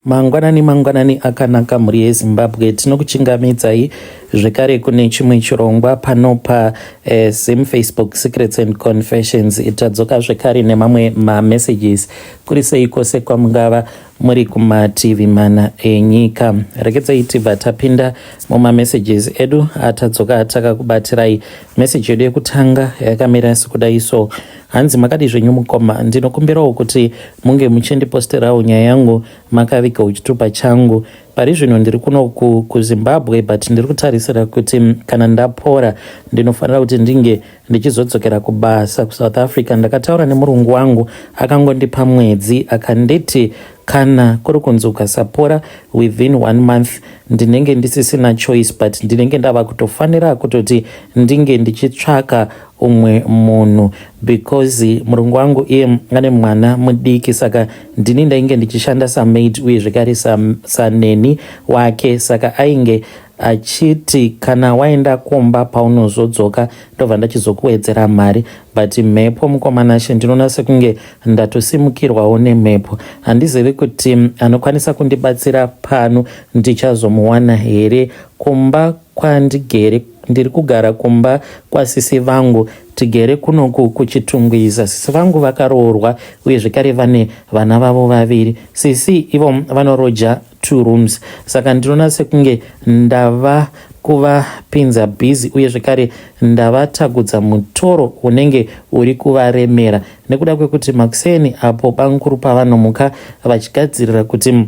Mangwanani mangwanani akanaka mhuri yeZimbabwe, tinokuchingamidzai zvekare kune chimwe chirongwa pano pa Zim Facebook Secrets and Confessions. Tadzoka zvekare nemamwe mamessages. Kuri sei kwose kwamungava muri kumativi mana enyika. Regedzai tibva tapinda mumamessages edu atadzoka takakubatirai. Message yedu yekutanga yakamira sekudai so. Hanzi makadii zvenyu mukoma, ndinokumbirawo kuti munge muchindiposterawo nyaya yangu makavigawo chitupa changu. Pari zvino ndiri kuno kuZimbabwe but ndiri kutarisira kuti kana ndapora ndinofanira kuti ndinge ndichizodzokera kubasa kuSouth Africa. Ndakataura nemurungu wangu akangondipa mwedzi akanditi kana kuri kunzi ukasapora within one month ndinenge ndisisina choice but ndinenge ndava kutofanira kutoti ndinge ndichitsvaka umwe munhu because murungu wangu iye ane mwana mudiki, saka ndini ndainge ndichishanda samaid uye zvekare saneni wake. Saka ainge achiti kana waenda kumba paunozodzoka ndobva ndachizokuwedzera mari, but mhepo mukomanashe, ndinoona sekunge ndatosimukirwawo nemhepo. Handizivi kuti anokwanisa kundibatsira pano ndichazomuwana here. Kumba kwandigere, ndiri kugara kumba kwasisi vangu, tigere kunoku kuChitungwiza. Sisi vangu vakaroorwa uye zvekare vane vana vavo vaviri. Sisi ivo vanoroja two rooms, saka ndinoona sekunge ndava kuvapinza busy uye zvekare ndavatagudza mutoro unenge uri kuvaremera, nekuda kwekuti makuseni apo bamukuru pavanomuka vachigadzirira kuti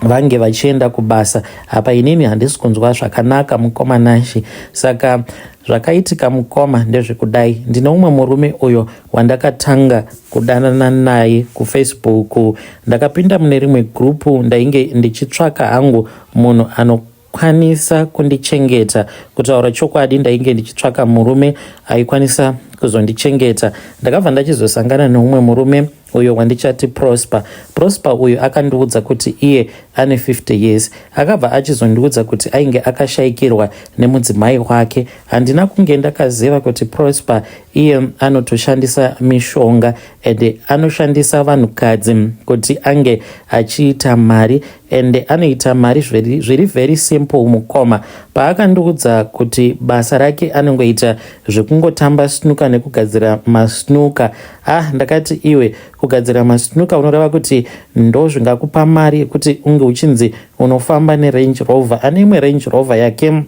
vange vachienda kubasa, apa inini handisi kunzwa zvakanaka mukomanashi. Saka zvakaitika mukoma ndezvekudai, ndine umwe murume uyo wandakatanga kudanana naye kuFacebook. Ndakapinda mune rimwe gurupu, ndainge ndichitsvaka hangu munhu anokwanisa kundichengeta. Kutaura chokwadi, ndainge ndichitsvaka murume aikwanisa kuzondichengeta. Ndakabva ndachizosangana neumwe murume uyo wandichati Prosper. Prosper uyu akandiudza kuti iye ane 50 years. Akabva achizondiudza kuti ainge akashayikirwa nemudzimai wake. Handina kunge ndakaziva kuti Prosper iye anotoshandisa mishonga ende anoshandisa vanhukadzi kuti ange achiita mari, ende anoita mari zviri very simple mukoma. Paakandiudza kuti basa rake anongoita zvekungotamba snooker nekugadzira masnooker, ah, ndakati iwe, kugadzira masnooker unoreva kuti ndo zvingakupa mari yekuti unge uchinzi unofamba neRange Rover? Ane imwe Range Rover yake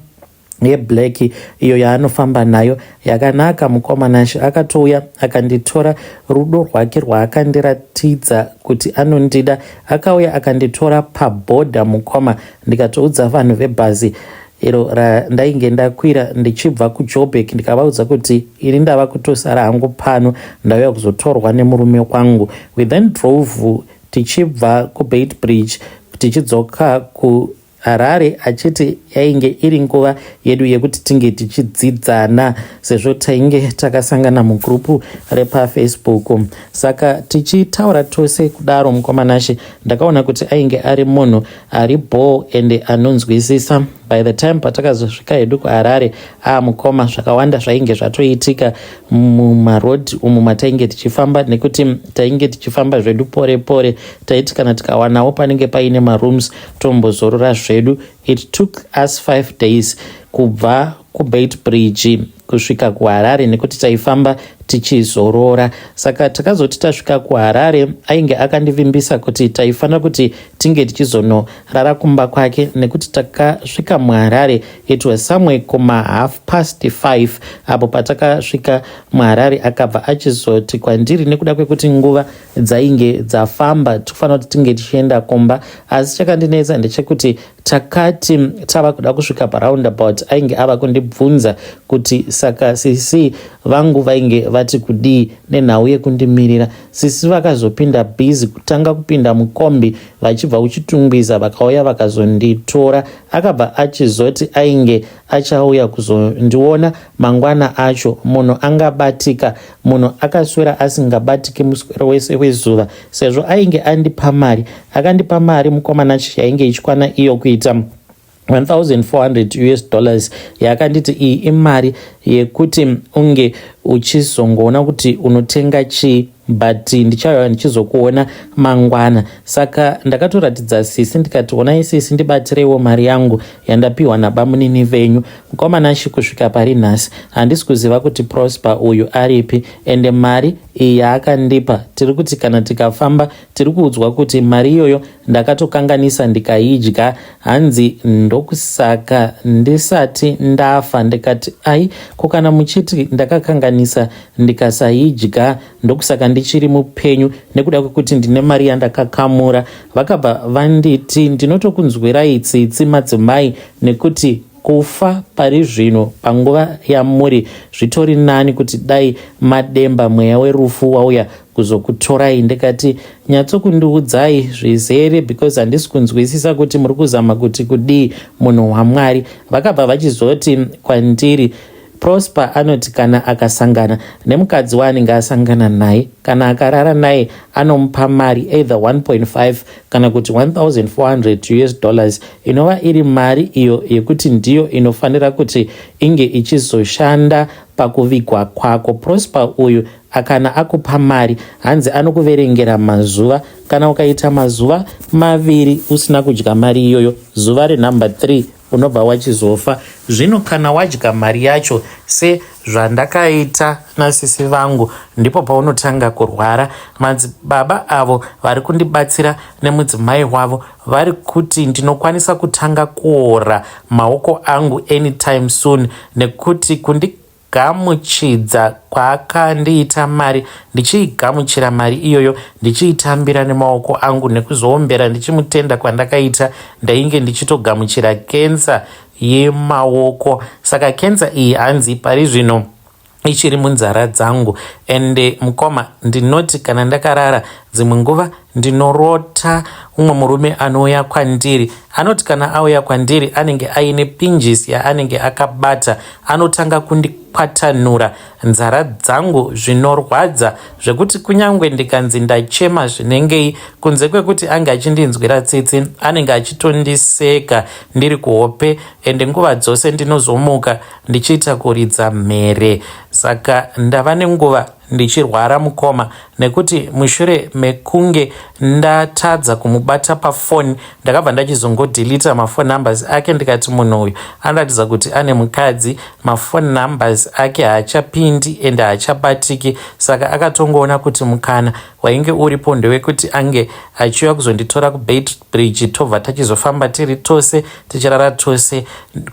yeblack iyo yaanofamba nayo, yakanaka mukomanashi. Akatouya akanditora, rudo rwake rwaakandiratidza kuti anondida, akauya akanditora pabhodha mukoma. Ndikatoudza vanhu vebhazi iro randainge ndakwira ndichibva kuJoburg, ndikavaudza kuti ini ndava kutosara hangu pano, ndauya kuzotorwa nemurume wangu. We then drove tichibva kuBeitbridge tichidzoka ku Harare, achiti yainge iri nguva yedu yekuti tinge tichidzidzana sezvo tainge takasangana mugurupu repaFacebook. Saka tichitaura tose kudaro mukomanashe, ndakaona kuti ainge ari munhu ari bho ende anonzwisisa. By the time patakazosvika hedu kuHarare, a mukoma, zvakawanda zvainge zvatoitika mumarodhi umu matainge tichifamba, nekuti tainge tichifamba zvedu pore pore. Taiti kana tikawanawo panenge paine marooms tombozorora zvedu. It took us 5 days kubva kuBeitbridge kusvika kuHarare nekuti taifamba tichizorora. Saka takazoti tasvika kuHarare, ainge akandivimbisa kuti taifanira kuti tinge tichizonorara kumba kwake, nekuti takasvika muHarare, it was somewhere kuma 5:30 apo patakasvika muHarare. Akabva achizoti kwandiri, nekuda kwekuti nguva dzainge dzafamba, tikufanira kuti tinge tichienda kumba. Asi chakandinetsa ndechekuti takati tava kuda kusvika paroundabout, ainge ava kundibvunza kuti saka sisi vangu vainge vati kudii nenhau yekundimirira. Sisi vakazopinda busy kutanga kupinda mukombi vachibva kuChitungwiza, vakauya vakazonditora. Akabva achizoti ainge achauya kuzondiona mangwana acho. Munhu angabatika, munhu akaswera asingabatiki muswero wese wezuva, sezvo ainge andipa mari. Akandipa mari mukomana yainge ichikwana iyo kuita 1400 US dollars, yaakanditi iyi imari yekuti unge uchizongoona kuti unotenga chii. But ndichauya ndichizokuona mangwana. Saka ndakatoratidza sisi ndikati, "Onai sisi, ndibatireiwo mari yangu yandapiwa nabamunini venyu." Mukoma Nashe, kusvika pari nhasi handisi kuziva kuti Prosper uyu aripi. Ende mari iyi yaakandipa, tiri kuti kana tikafamba tiri kuudzwa kuti mari iyoyo ndakatokanganisa ndikaidya. Hanzi ndokusaka ndisati ndafa. Ndikati, "Ai, ko kana muchiti ndakakanganisa ndikasaidya, ndokusaka ndichiri mupenyu nekuda kwekuti ndine mari yandakakamura?" Vakabva vanditi, "Ndinotokunzwirai tsitsi madzimai, nekuti kufa pari zvino panguva yamuri zvitori nani kuti dai mademba mweya werufu wauya kuzokutorai." Ndikati, "Nyatsokundiudzai zvizere because handisi kunzwisisa kuti muri kuzama kuti kudii, munhu waMwari." Vakabva vachizoti kwandiri, Prosper anoti kana akasangana nemukadzi waanenge asangana naye, kana akarara naye, anomupa mari either 1.5 kana kuti 1400 US dollars, inova iri mari iyo yekuti ndiyo inofanira kuti inge ichizoshanda pakuvigwa kwako. Prosper uyu akana akupa mari, hanzi anokuverengera mazuva. Kana ukaita mazuva 2 usina kudya mari iyoyo, zuva renumber 3 unobva wachizofa. Zvino kana wadya mari yacho sezvandakaita nasisi vangu, ndipo paunotanga kurwara. Madzibaba avo vari kundibatsira nemudzimai wavo vari kuti ndinokwanisa kutanga kuora maoko angu anytime soon, nekuti kundigamuchidza kwaakandiita mari, ndichiigamuchira mari iyoyo, ndichiitambira nemaoko angu nekuzoombera ndichimutenda kwandakaita, ndainge ndichitogamuchira kensa yemaoko. Saka kensa iyi hanzi pari zvino ichiri munzara dzangu. Ende mukoma, ndinoti kana ndakarara dzimwe nguva ndinorota umwe murume anouya kwandiri. Anoti kana auya kwandiri anenge aine pinjisi yaanenge akabata, anotanga kundikwatanura nzara dzangu zvinorwadza, zvekuti kunyange ndikanzi ndachema zvinengei, kunze kwekuti ange achindinzwira tsitsi, anenge achitondiseka ndiri kuhope. Ende nguva dzose ndinozomuka ndichiita kuridza mhere. Saka ndava nenguva ndichirwara mukoma, nekuti mushure mekunge ndatadza kumubata pafoni, ndakabva ndachizongodhilita mafone numbers ake. Ndikati munhu uyu anoratidza kuti ane mukadzi, mafone numbers ake haachapindi ende haachabatiki. Saka akatongoona kuti mukana wainge uripo ndewekuti ange achiuya kuzonditora kuBeitbridge, tobva tachizofamba tiri tose, tichirara tose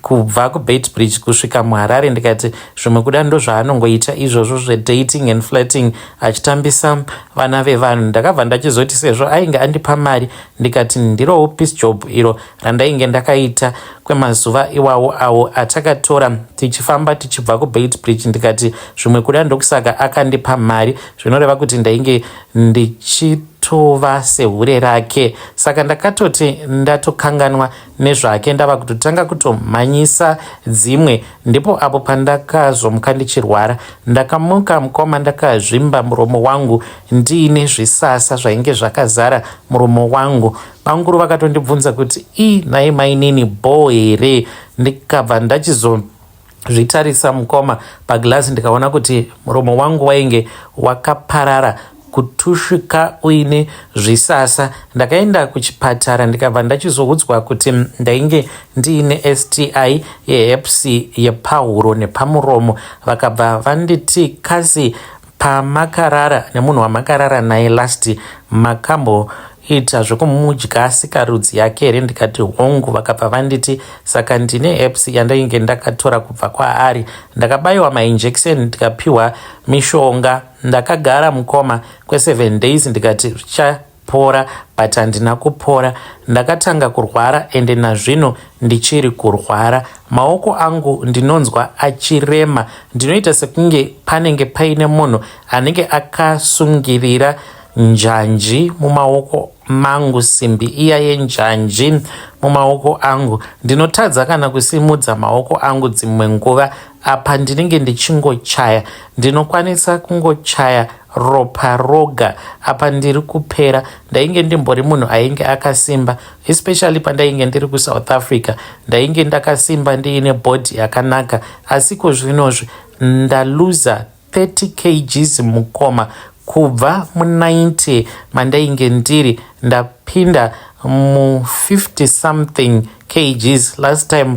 kubva kuBeitbridge kusvika muHarare. Ndikati zvimwe kuda ndozvaanongoita izvozvo zvedating and flirting, achitambisa vana vevanhu. Ndakabva ndachizoti sezvo ainge andipa mari, ndikati ndirowo piece job iro randainge ndakaita kwemazuva iwawo awo atakatora tichifamba tichibva kuBeitbridge. Ndikati zvimwe kuda ndokusaka akandipa mari, zvinoreva kuti ndainge ndichitova sehure rake. Saka ndakatoti ndatokanganwa nezvake, ndava kutotanga kutomhanyisa dzimwe. Ndipo apo pandakazomuka ndichirwara. Ndakamuka mukoma ndakazvimba muromo wangu, ndiine zvisasa zvainge zvakazara muromo wangu. Banguru vakatondibvunza kuti, "I nhai mainini, bho here?" Ndikabva ndachizozvitarisa mukoma paglass, ndikaona kuti muromo wangu wainge wakaparara kutusvika uine zvisasa. Ndakaenda kuchipatara, ndikabva ndachizoudzwa kuti ndainge ndiine STI yeherpes yepahuro nepamuromo. Vakabva vanditi, "Kasi pamakarara nemunhu wamakarara naye last, makamboita zvekumudya sikarudzi yake here?" Ndikati, "Hongu." Vakabva vanditi saka ndine herpes yandainge ndakatora kubva kwaari. Ndakabayiwa mainjection, ndikapiwa mishonga. Ndakagara mukoma kwe7 days, ndikati zvichapora, but handina kupora. Ndakatanga kurwara, ende nazvino ndichiri kurwara. Maoko angu ndinonzwa achirema, ndinoita sekunge panenge paine munhu anenge akasungirira njanji mumaoko mangu, simbi iya yenjanji mumaoko angu. Ndinotadza kana kusimudza maoko angu dzimwe nguva. Apa ndinenge ndichingochaya, ndinokwanisa kungochaya ropa roga. Apa ndiri kupera. Ndainge ndimbori munhu ainge akasimba, especially pandainge ndiri kuSouth Africa. Ndainge ndakasimba, ndiine body yakanaka, asi kuzvinozvi ndaluza 30 kgs mukoma. Kubva mu90 mandainge ndiri ndapinda mu50 something kgs last time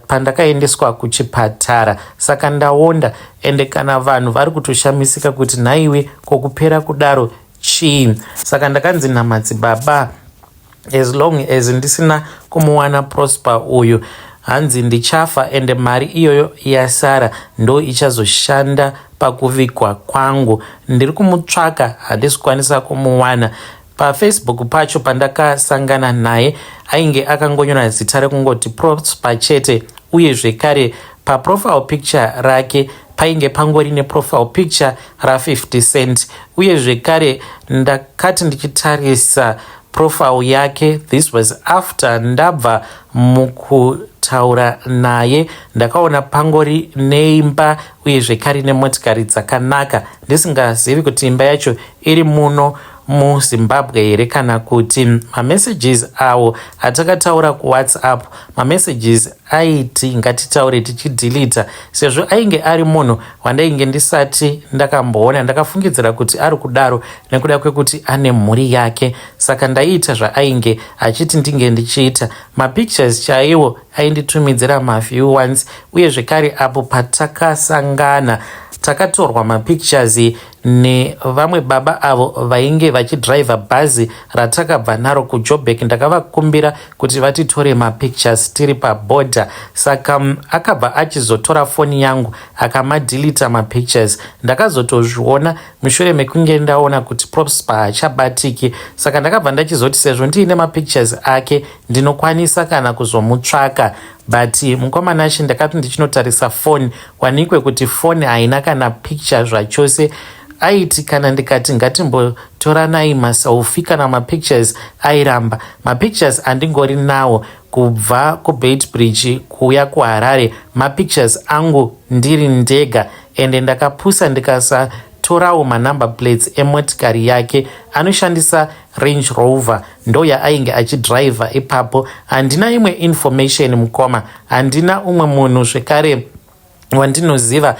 pandakaendeswa kuchipatara, saka ndaonda. Ende kana vanhu vari kutoshamisika kuti nhaiwe, kokupera kudaro chii? Saka ndakanzi namadzibaba, as long as ndisina kumuwana Prosper uyu, hanzi ndichafa, ende mari iyoyo yasara ndo ichazoshanda pakuvigwa kwangu. Ndiri kumutsvaka, handisi kukwanisa kumuwana. PaFacebook pacho pandakasangana naye, ainge akangonyora zita rekungoti Prosper chete, uye zvekare paprofile picture rake painge pangori neprofile picture ra50 Cent. Uye zvekare ndakati ndichitarisa profile yake, this was after ndabva mukutaura naye, ndakaona pangori neimba uye zvekare nemotikari dzakanaka, ndisingazivi kuti imba yacho iri muno muZimbabwe here kana kuti. Mamessages awo atakataura kuWhatsApp, mamessages aiti ngatitaure tichidhilita, sezvo ainge ari munhu wandainge ndisati ndakamboona. Ndakafungidzira kuti ari kudaro nekuda kwekuti ane mhuri yake, saka ndaiita zvaainge achiti ndinge ndichiita. Mapictures chaiwo ainditumidzira mafew ones. Uye zvekare apo patakasangana, takatorwa mapictures nevamwe baba avo vainge vachidhiraivha bhazi ratakabva naro kuJobek. Ndakavakumbira kuti vatitore mapictures tiri pabhodha, saka akabva achizotora foni yangu akamadhilita mapictures. Ndakazotozviona mushure mekunge ndaona kuti Prosper haachabatiki, saka ndakabva ndachizoti sezvo ndiine mapictures ake, ndinokwanisa kana kuzomutsvaka. But mukomana, ndakati ndichinotarisa foni, wanikwe kuti foni haina kana picture zvachose. Aiti kana ndikati ngatimbotoranai maselfie kana mapictures, airamba. Mapictures andingori nawo kubva kuBeitbridge kuuya kuHarare mapictures angu ndiri ndega, ende ndakapusa ndikasatorawo manumber plates emotikari yake. Anoshandisa Range Rover, ndo yaainge achidhiraivha ipapo. Handina imwe information, mukoma. Handina umwe munhu zvekare wandinoziva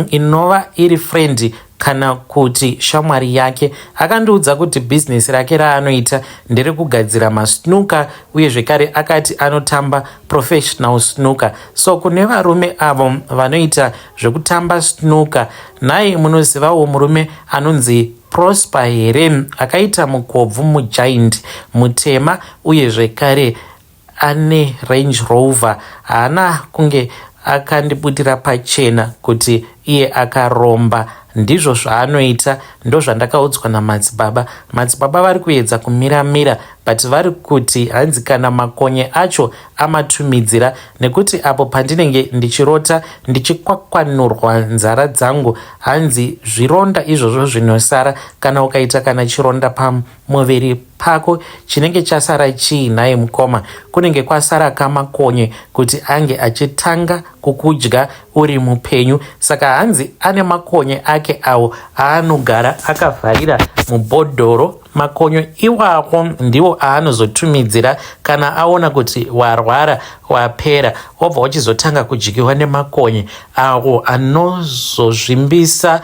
inova iri friend kana kuti shamwari yake. Akandiudza kuti bhizinesi rake raanoita nderekugadzira masnooker, uye zvekare akati anotamba professional snooker. So kune varume avo vanoita zvekutamba snooker, nhai, munozivawo murume anonzi Prosper here, akaita mukobvu, mugiant, mutema, uye zvekare ane Range Rover? Haana kunge akandibudira pachena kuti iye akaromba, ndizvo zvaanoita. Ndozvandakaudzwa namadzibaba. Madzibaba vari kuedza kumiramira, but vari kuti hanzi kana makonye acho amatumidzira, nekuti apo pandinenge ndichirota ndichikwakwanurwa nzara dzangu, hanzi zvironda izvozvo zvinosara. Kana ukaita kana chironda pamuviri pako, chinenge chasara chii nhaye mukoma? Kunenge kwasara kamakonye kuti ange achitanga kukudya uri mupenyu. Saka hanzi ane makonye ake awo aanogara akavharira mubhodhoro. Makonyo iwawo ndiwo aanozotumidzira kana aona kuti warwara, wapera, wobva uchizotanga kudyiwa nemakonye awo anozozvimbisa,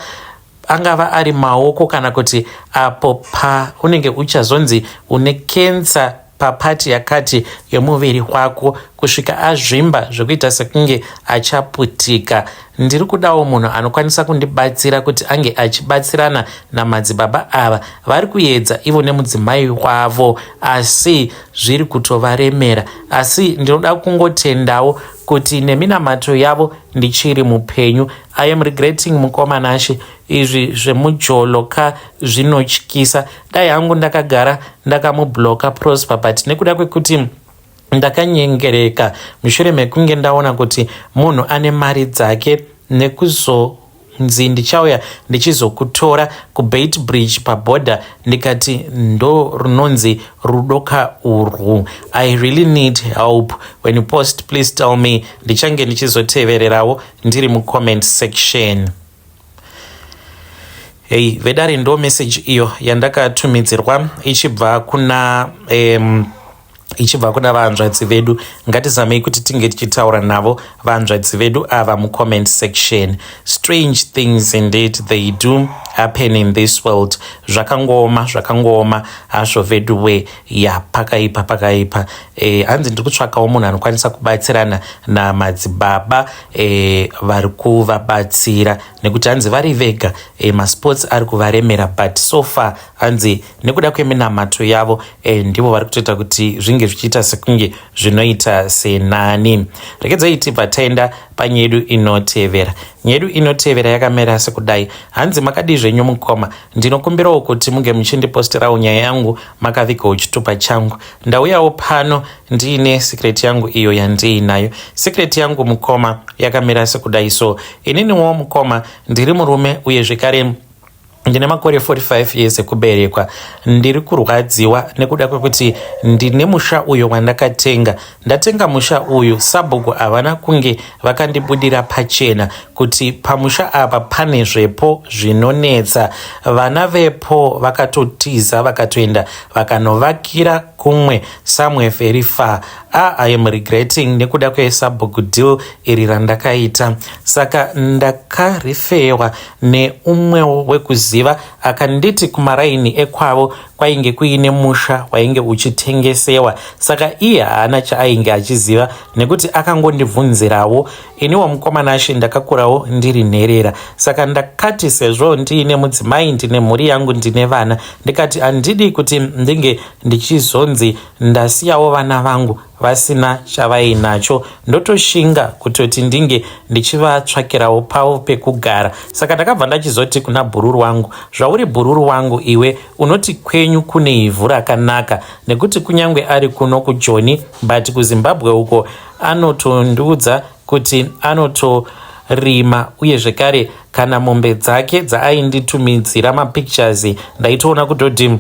angava ari maoko kana kuti apo paunenge uchazonzi une kensa papati yakati yemuviri wako, kusvika azvimba zvekuita sekunge achaputika. Ndiri kudawo munhu anokwanisa kundibatsira kuti ange achibatsirana namadzibaba ava. Vari kuedza ivo nemudzimai wavo, asi zviri kutovaremera. Asi ndinoda kungotendawo kuti neminamato yavo ndichiri mupenyu. I am regretting, mukoma Nashe. Izvi zvemujolo ka zvinotyisa. Dai hangu ndakagara ndakamubloka Prosper, but nekuda kwekuti ndakanyengereka mushure mekunge ndaona kuti munhu ane mari dzake, nekuzonzi ndichauya ndichizokutora kuBeitbridge pabhodha, ndikati ndo runonzi rudoka urwu. I really need help. When you post, please tell me. Ndichange ndichizotevererawo ndiri mucomment section. Hei vedare, ndo message iyo yandakatumidzirwa ichibva kuna vanzvadzi vedu. Ngatizamei kuti tinge tichitaura navo vanzvadzi vedu ava mucomment section. Strange things indeed they do. happen in this world. Zvakangooma, zvakangooma hazvo veduwe. Ya, pakaipa, pakaipa. Hanzi ndiri kutsvakawo munhu anokwanisa kubatsirana namadzibaba vari kuvabatsira, nekuti hanzi vari vega, masports ari kuvaremera, but so far hanzi nekuda kweminamato yavo ndivo vari kutoita kuti zvinge zvichiita sekunge zvinoita senani. Regedzai tibva taenda panyaya yedu inotevera. Nyaya yedu inotevera yakamira sekudai. Hanzi, "Makadii zvenyu mukoma? Ndinokumbirawo kuti munge muchindiposterawo nyaya yangu makavigawo chitupa changu. Ndauyawo pano ndiine secret yangu iyo yandiinayo. Secret yangu, mukoma, yakamira sekudai. So ininiwo, mukoma, ndiri murume uye zvekare ndine makore 45 years ekuberekwa. Ndiri kurwadziwa nekuda kwekuti ndine musha uyo wandakatenga. Ndatenga musha uyu, sabhuku havana kunge vakandibudira pachena kuti pamusha apa pane zvepo zvinonetsa. Vana vepo vakatotiza, vakatoenda vakanovakira kumwe, somewhere very far. Ah, I am regretting nekuda kwesabhuku deal iri randakaita. Saka ndakarifewa neumwewo wekuziva akanditi kumaraini ekwavo kwainge kuine musha wainge uchitengesewa. Saka iye haana chaainge achiziva nekuti akangondibvunzirawo. Iniwo, mukomanashe, ndakakurawo ndiri nherera, saka ndakati sezvo ndiine mudzimai, ndine mhuri yangu, ndine vana, ndikati handidi kuti ndinge ndichizonzi ndasiyawo vana vangu vasina chavainacho. Ndotoshinga kutoti ndinge ndichivatsvakirawo pavo pekugara. Saka ndakabva ndachizoti kuna bhururu wangu, 'Zvauri bhururu wangu iwe, unoti kwenyu kune ivhu rakanaka, nekuti kunyange ari kuno kuJoni, but kuZimbabwe uko anotondiudza kuti anotorima, uye zvekare kana mombe dzake dzaainditumidzira mapictures, ndaitoona kutoti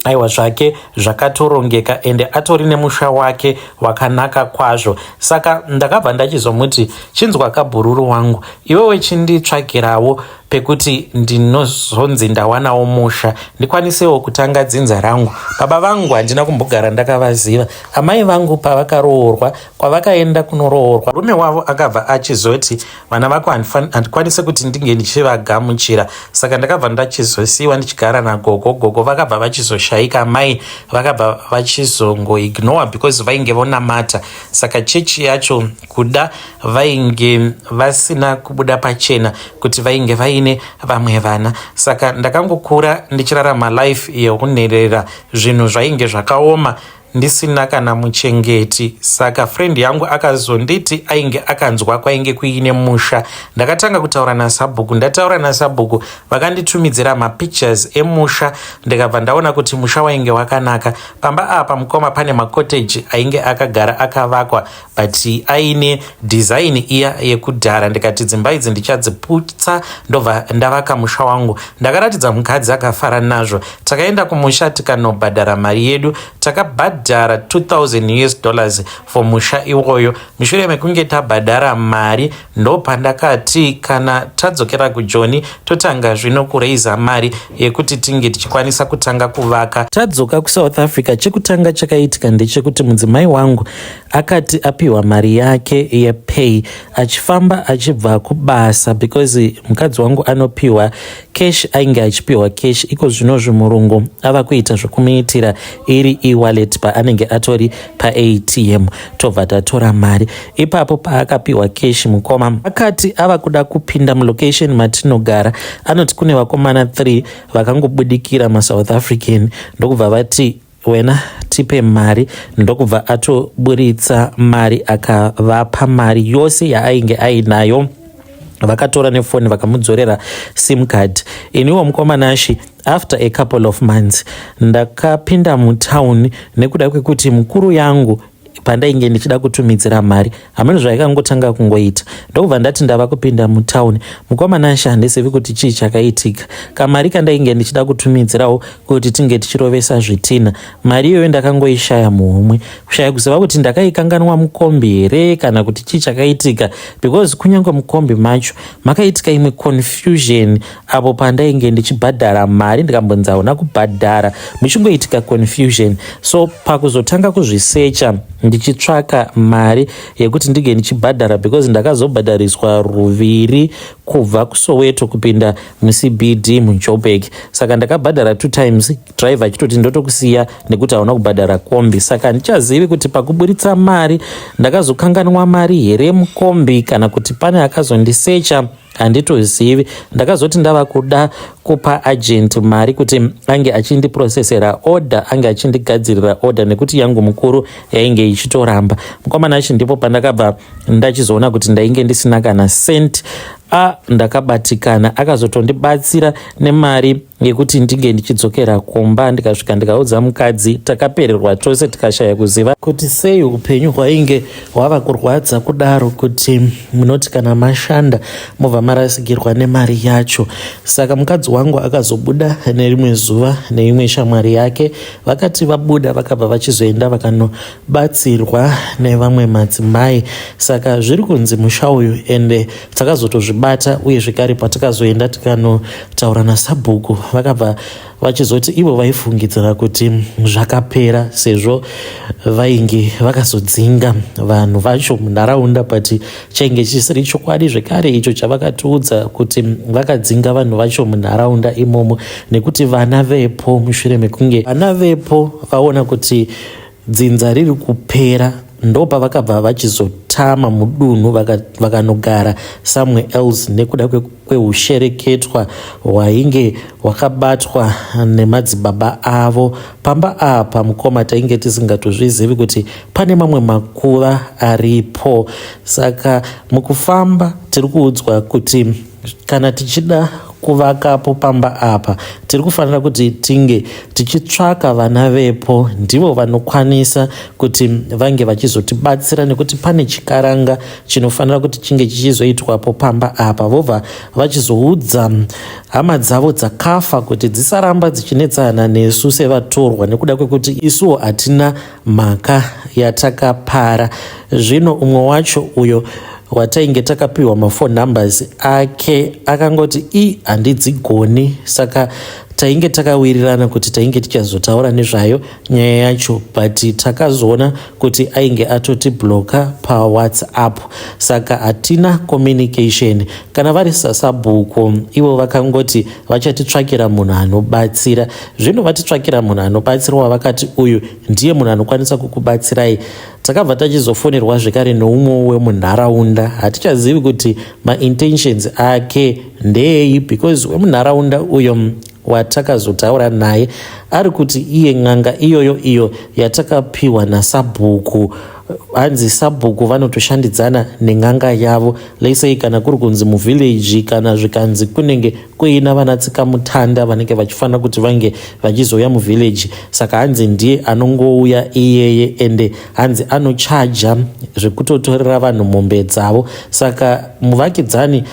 aiwa, zvake zvakatorongeka, ende atori nemusha wake wakanaka kwazvo. Saka ndakabva ndachizomuti, chinzwa kabhururu wangu, iwewe chinditsvakirawo pekuti ndinozonzi ndawanawo musha, ndikwanisewo kutanga dzinza rangu. Baba vangu handina kumbogara ndakavaziva. Amai vangu pavakaroorwa, kwavakaenda kunoroorwa, murume wavo akabva achizoti vana vako handikwanisi kuti ndinge ndichivagamuchira. Saka ndakabva ndachizosiyiwa ndichigara nagogo. Gogo vakabva vachizoshayika, mai vakabva vachizongoignore because vainge vonamata. Saka chechi yacho kuda vainge vasina kubuda pachena kuti vainge vaine vamwe vana. Saka ndakangokura ndichirarama life yeunherera, zvinhu zvainge zvakaoma, ndisina kana muchengeti. Saka friend yangu akazonditi ainge akanzwa kwainge kuine musha. Ndakatanga kutaura nasabhuku. Ndataura nasabhuku, vakanditumidzira mapictures emusha, ndikabva ndaona kuti musha wainge wakanaka. Pamba apa, mukoma, pane macottage ainge akagara akavakwa, but aine design iya yekudhara. Ndikati dzimba idzi ndichadziputsa, ndobva ndavaka musha wangu. Ndakaratidza mukadzi, akafara nazvo. Takaenda kumusha tikanobhadhara mari yedu. Takabhadhara US$2000 for musha iwoyo. Mushure mekunge tabhadhara mari, ndopandakati kana tadzokera kuJoni, totanga zvino kureiza mari yekuti tinge tichikwanisa kutanga kuvaka. Tadzoka kuSouth Africa, chekutanga chakaitika ndechekuti mudzimai wangu akati apiwa mari yake yepay achifamba achibva kubasa, because mukadzi wangu anopiwa cash, ainge achipiwa cash. Iko zvino zvimurungu ava kuita zvekumuitira iri ewallet paanenge atori paATM, tobva tatora mari ipapo. Paakapiwa cash, mukoma, akati ava kuda kupinda mulocation matinogara, anoti kune vakomana 3 vakangobudikira, maSouth African, ndokubva vati, 'Wena, tipe mari.' Ndokubva atoburitsa mari, akavapa mari yose yaainge ainayo. Vakatora nefoni, vakamudzorera SIM card. Iniwo, mukomanashi, after a couple of months ndakapinda mutown nekuda kwekuti mukuru yangu pandainge ndichida kutumidzira mari, hameno zvaikangotanga kungoita, ndokubva ndati ndava kupinda mutauni. Mukomanasha, handizivi kuti chii chakaitika. Kamari kandainge ndichida kutumidzirawo kuti tinge tichirovesa zvitina, mari iyoyo ndakangoishaya muhomwe, kushaya kuziva kuti ndakaikanganwa mukombi here kana kuti chii chakaitika, because kunyange mukombi macho makaitika imwe confusion apo pandainge ndichibhadhara mari, ndikambonzi hauna kubhadhara, muchingoitika confusion. So pakuzotanga kuzvisecha Ndichitsvaka mari yekuti ndinge ndichibhadhara because ndakazobhadhariswa ruviri kubva kuSoweto kupinda muCBD muJoburg. Saka ndakabhadhara two times, driver achitoti ndotokusiya nekuti hauna kubhadhara kombi. Saka handichazivi kuti pakuburitsa mari ndakazokanganwa mari here mukombi kana kuti pane akazondisecha, handitozivi. Ndakazoti ndava kuda kupa agent mari kuti ange achindiprocessera order, ange achindigadzirira order, nekuti yangu mukuru yainge ichitoramba. Mukomana achi, ndipo pandakabva ndachizoona kuti ndainge ndisina kana cent. A, ndakabatikana. Akazotondibatsira nemari yekuti ndinge ndichidzokera kumba. Ndikasvika ndikaudza mukadzi, takapererwa tose, tikashaya kuziva kuti sei upenyu hwainge hwava kurwadza kudaro, kuti munoti kana mashanda mobva marasikirwa nemari yacho. Saka mukadzi wangu akazobuda nerimwe zuva neimwe shamwari yake. Vakati vabuda, vakabva vachizoenda vakanobatsirwa nevamwe madzimai. Saka zviri kunzi musha uyu, ende takazotozvibata uye zvekare patakazoenda tikanotaura nasabhuku, vakabva vachizoti ivo vaifungidzira kuti zvakapera sezvo vainge vakazodzinga vanhu vacho munharaunda, but chainge chisiri chokwadi zvekare icho chavakatiudza kuti vakadzinga vanhu vacho munharaunda imomo, nekuti vana vepo, mushure mekunge vana vepo vaona kuti dzinza riri kupera, ndopavakabva vachizotama mudunhu vakanogara somewhere else nekuda kweushereketwa hwainge hwakabatwa nemadzibaba avo pamba apa. Mukoma, tainge tisingatozvizivi kuti pane mamwe makuva aripo. Saka mukufamba tiri kuudzwa kuti kana tichida kuvakapo pamba apa, tiri kufanira kuti tinge tichitsvaka vana vepo, ndivo vanokwanisa kuti vange vachizotibatsira, nekuti pane chikaranga chinofanira kuti chinge chichizoitwapo pamba apa. Vobva vachizoudza hama dzavo dzakafa kuti dzisaramba dzichinetsana nesu sevatorwa, nekuda kwekuti isuwo hatina mhaka yatakapara. Zvino umwe wacho uyo watainge takapiwa maphone numbers ake akangoti, "I, handidzigoni." Saka tainge takawirirana kuti tainge tichazotaura nezvayo nyaya yacho, but takazoona kuti ainge atotibloka paWhatsApp, saka hatina communication. Kana vari sasabhuku, ivo vakangoti vachatitsvakira munhu anobatsira. Zvino vatitsvakira munhu anobatsira wavakati uyu ndiye munhu anokwanisa kukubatsirai. Takabva tachizofonerwa zvekare neumwe wemunharaunda. Hatichazivi kuti maintentions ake ndeyei, because wemunharaunda uyo watakazotaura naye ari kuti iye n'anga iyoyo iyo yatakapiwa nasabhuku, hanzi sabhuku vanotoshandidzana nen'anga yavo. Lesei kana kuri kunzi muvillage, kana zvikanzi kunenge kuina vanatsikamutanda vanenge vachifanira kuti vange vachizouya muvillage, saka hanzi ndiye anongouya iyeye, ende hanzi anochaja zvekutotorera vanhu mombe dzavo. Saka muvakidzani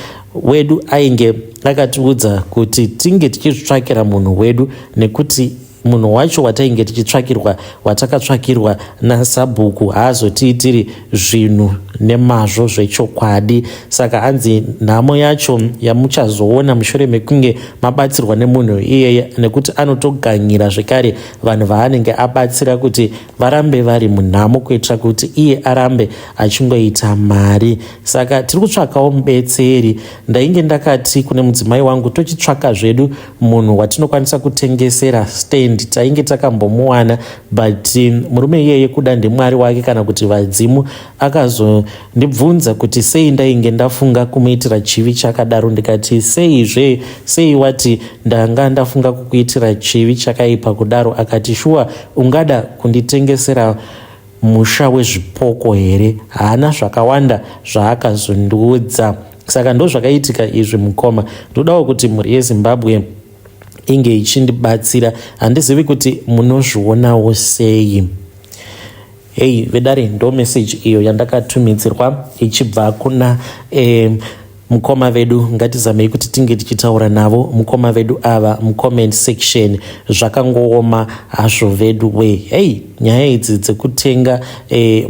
wedu ainge akatiudza kuti tinge tichizvitsvakira munhu wedu, nekuti munhu wacho watainge tichitsvakirwa, watakatsvakirwa nasabhuku, haazotiitiri zvinhu nemazvo zvechokwadi. Saka hanzi nhamo yacho yamuchazoona mushure mekunge mabatsirwa nemunhu iyeye, nekuti anotoganyira zvekare vanhu vaanenge abatsira kuti varambe vari munhamo kuitira kuti iye arambe achingoita mari. Saka tiri kutsvakawo mubetseri. Ndainge ndakati kune mudzimai wangu tochitsvaka zvedu munhu watinokwanisa kutengesera stand. Tainge takambomuwana, but murume iyeye, kuda ndimwari wake kana kuti vadzimu, akazondibvunza kuti sei ndainge ndafunga kumuitira chivi chakadaro. Ndikati, "Seizve? Sei wati ndanga ndafunga kukuitira chivi chakaipa kudaro?" Akati, "Shuwa ungada kunditengesera musha wezvipoko here?" Haana zvakawanda zvaakazondiudza. Saka ndo zvakaitika izvi, mukoma. Ndodawo kuti mhuri yeZimbabwe inge ichindibatsira. Handizivi kuti munozvionawo sei. Hei vedare, ndo meseji iyo yandakatumidzirwa ichibva kuna. Mukoma vedu, ngatizamei kuti tinge tichitaura navo mukoma vedu ava mucomment section. Zvakangooma hazvo vedu we. Hei, nyaya idzi dzekutenga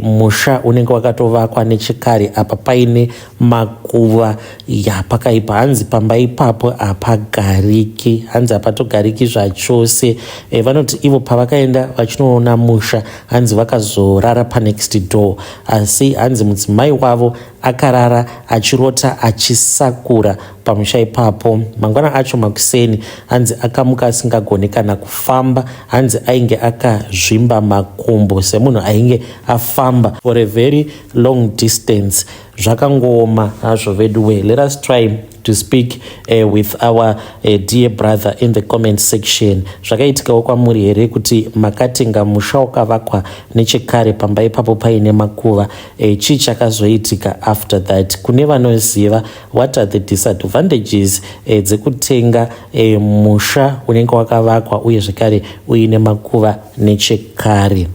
musha unenge wakatovakwa nechekare, apa paine makuva, ya, pakaipa. Hanzi pamba ipapo hapagariki, hanzi hapatogariki zvachose. Vanoti ivo pavakaenda vachinoona musha, hanzi vakazorara panext door, asi hanzi mudzimai wavo akarara achirota achisakura pamusha ipapo. Mangwana acho makuseni, hanzi akamuka asingagoni kana kufamba. Hanzi ainge akazvimba makumbo semunhu ainge afamba for a very long distance. Zvakangooma hazvo vedu we. Let us try to speak with our dear brother in the comment section. Zvakaitikawo kwamuri here kuti makatenga musha wakavakwa nechekare, pamba ipapo paine makuva? Chii chakazoitika after that? Kune vanoziva, what are the disadvantages dzekutenga musha unenge wakavakwa uye zvekare uine makuva nechekare?